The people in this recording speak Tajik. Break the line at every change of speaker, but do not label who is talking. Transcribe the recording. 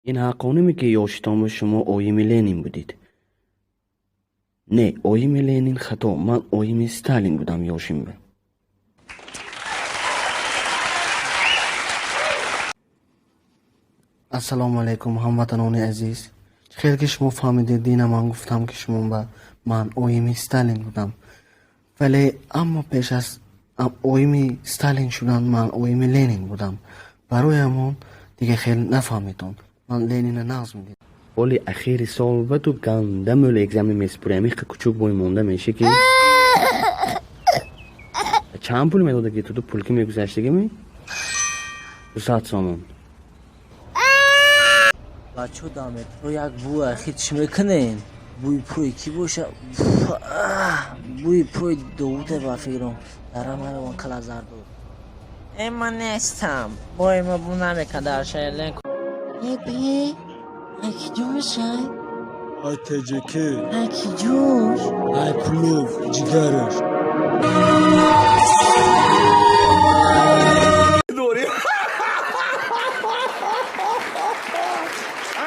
Ин ҳаққониме, ки ёшитон шумо оими Ленин будид? Не, оими Ленин хато, ман оими Сталин будам ёшимба. Ассалому алайкум, ҳамватанони азиз. Чӣ хел ки шумо фаҳмидед, дина ман гуфтам, ки шумо ба ман оими Сталин будам, вале аммо пеш аз оими Сталин шудан ман оими Ленин будам. Барои ҳамон дига хел нафаҳмидон, ман Ленина нағз медидам. Ҳоли ахири сол ва ту ганда мӯл экзамен месупурӣ, амиқа кучук бой монда мешӣ, ки чанд пул медодаги ту? Пул ки мегузаштагими, 200 сомон.
Бачаҳо, дар метро як бӯй ахир чӣ мекунен? Бӯи пой кӣ боша? Бӯи пой Довуде ба фикрам. Дарам кала зардод. Э, ман нестам, бой ма бу намекард дар шайленко. Э, аки ҷошай?
Ай, ТҶК.
Аки ҷош?
Ай, Кулов, ҷигараш.